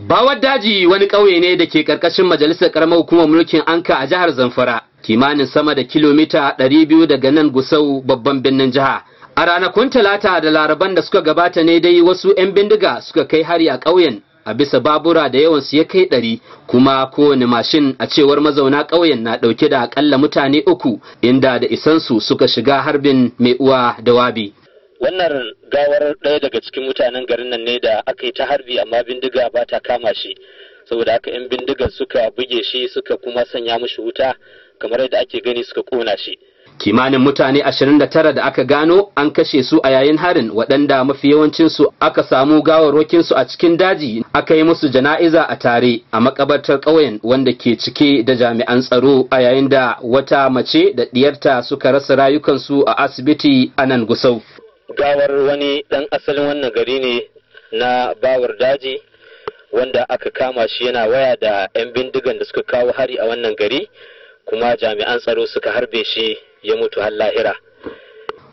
Bawar Daji wani ƙauye ne da ke ƙarƙashin majalisar ƙaramar hukumar mulkin Anka a jihar Zamfara, kimanin sama da kilomita 200 daga nan Gusau, babban birnin jiha. A ranakun Talata da Laraban da suka gabata ne dai wasu 'yan bindiga suka kai hari a ƙauyen a bisa babura da yawansu ya kai 100, kuma kowane mashin, a cewar mazauna ƙauyen, na ɗauke da aƙalla mutane 3, inda da isansu suka shiga harbin mai uwa da wabi. Wannan gawar ɗaya daga cikin mutanen garin nan ne da aka yi ta harbi amma bindiga ba ta kama shi, saboda haka 'yan bindigar suka buge shi suka kuma sanya mishi wuta, kamar yadda ake gani, suka kona shi. Kimanin mutane 29 da aka gano an kashe su a yayin harin, waɗanda mafi yawancinsu aka samu gawarwakinsu a cikin daji, aka yi musu jana'iza a tare a makabartar ƙauyen wanda ke cike da jami'an tsaro, a yayin da wata mace da ɗiyarta suka rasa rayukansu a asibiti a nan Gusau. Gawar wani ɗan asalin wannan gari ne na Bawar Daji wanda aka kama shi yana waya da 'yan bindigan da suka kawo hari a wannan gari, kuma jami'an tsaro suka harbe shi ya mutu har lahira.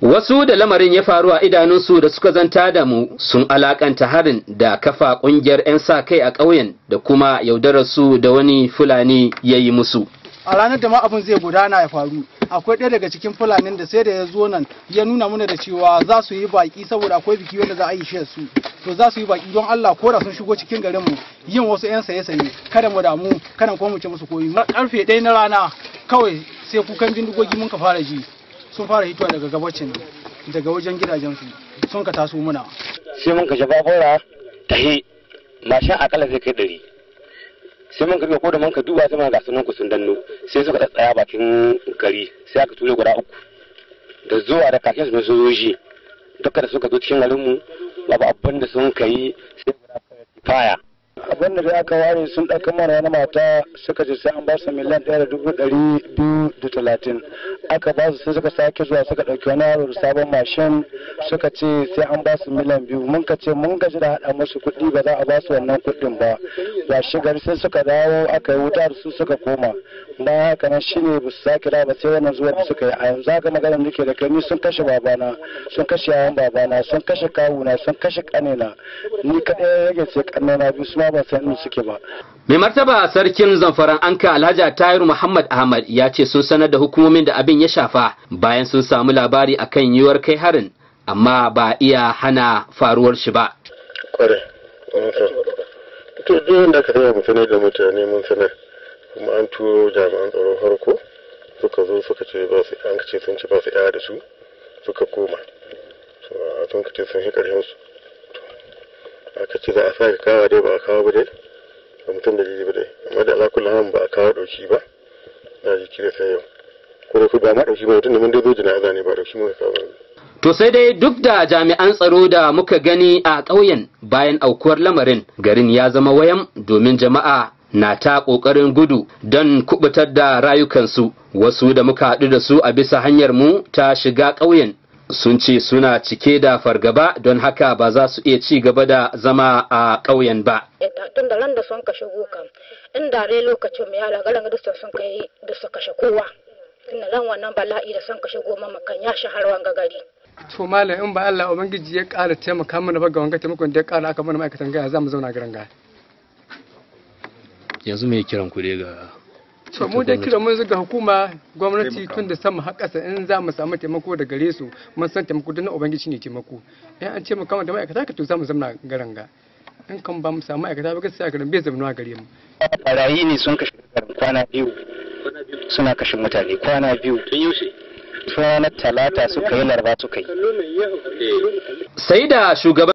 Wasu da lamarin ya faru a idanunsu da suka zanta da mu sun alakanta harin da kafa kungiyar 'yan sa kai a ƙauyen da kuma yaudarar su da wani Fulani ya yi musu. A ranar da ma abin zai gudana ya faru, akwai ɗaya daga cikin Fulanin da sai da ya zo nan ya nuna mana da cewa za su yi baki saboda akwai biki wanda za a yi shi su, to za su yi baki, don Allah ko da sun shigo cikin garin mu yin wasu 'yan saye-saye, kada mu damu, kada kuma mu ce musu koyi. Karfe 1 na rana kawai sai kukan bindigogi mun ka fara ji, sun fara hitowa daga gabacin, daga wajen gidajensu sun ka taso muna. Sai mun kashe babura tahi mashin akalla zai kai 100. Sai mun ka ko da mun ka duba sai mun ga sunan ku sun danno, sai suka tsaya bakin gari, sai aka ture guda 3 da zuwa da kakin su na sojoji duka da suka zo cikin garin mu, babu abin da sun kai sai guda faya. Abin da aka ware, sun ɗauka mana wani mata, suka ce sai an ba su 1,230,000, aka ba su. Sai suka sake zuwa suka ɗauki wani yaro da sabon mashin, suka ce sai an ba su 2 miliyan. Mun ka ce mun gaji da haɗa musu kuɗi, ba za a ba su wannan kuɗin ba. Washe gari sai suka dawo, aka yi wuta da su, suka koma. Bayan haka nan shine ba su sake dawo ba sai wannan zuwa da suka yi. A yanzu haka maganar nake da kai, ni sun kashe babana, sun kashe yayan babana, sun kashe kawuna, sun kashe ƙanena. Ni kaɗai rage, sai ƙannena biyu, su ma ban san inda suke ba. Mai martaba Sarkin Zamfaran Anka, Alhaji Tayiru Muhammad Ahmad, ya ce sun sanar da hukumomin da abin ya shafa bayan sun samu labari akan yiwuwar kai harin, amma ba iya hana faruwar shi ba. Kwarai, to duk wanda aka sanya mu sanar da mutane, mun sanar, kuma an turo jami'an tsaro farko suka zo, suka ce ba su, an ce sun ci ba su da su, suka koma. Sun ce sun yi ƙarshen su. Aka ce za a sake kawo, dai ba a kawo ba dai, ba mutum dalili ba dai, amma da ala kullu ba a kawo ɗauki ba na jiki da sai yau ko da ku ba ma ɗauki ba, mutum da mun dai zo jana'iza ne, ba ɗauki muka kawo ba. To sai dai duk da jami'an tsaro da muka gani a ƙauyen bayan aukuwar lamarin, garin ya zama wayam domin jama'a na ta ƙoƙarin gudu don kubutar da rayukansu. Wasu da muka haɗu da su a bisa hanyar mu ta shiga ƙauyen sun ce suna cike da fargaba, don haka ba za su iya ci gaba da zama a ƙauyen ba. Tun da ran da sun kashe kam, inda dai lokacin mai yara garin da sun kai da su kashe kowa. Tun da ran wannan bala'i da sun kashe goma makan ya shahar wanga gari. To malam, in ba Allah Ubangiji ya ƙara taimaka mana ba ga wanga taimakon da ya ƙara aka mana ma'aikatan gaya, za mu zauna garin gaya. Yanzu me kiran ku dai ga To mu dai kira mun ga hukuma gwamnati tun da sama har ƙasa, in za mu samu taimako da gare su, mun san taimako don Ubangiji ne taimako. In an ce mu kama da ma'aikata ka, to za mu zauna garin ga. In kan ba mu samu ma'aikata ba, gaskiya garin bai zama gare mu. Barayi ne sun kashe garin kwana 2, suna kashe mutane kwana 2. Tun yaushe? Tun ranar Talata suka yi, Laraba suka yi. Sai da shugaban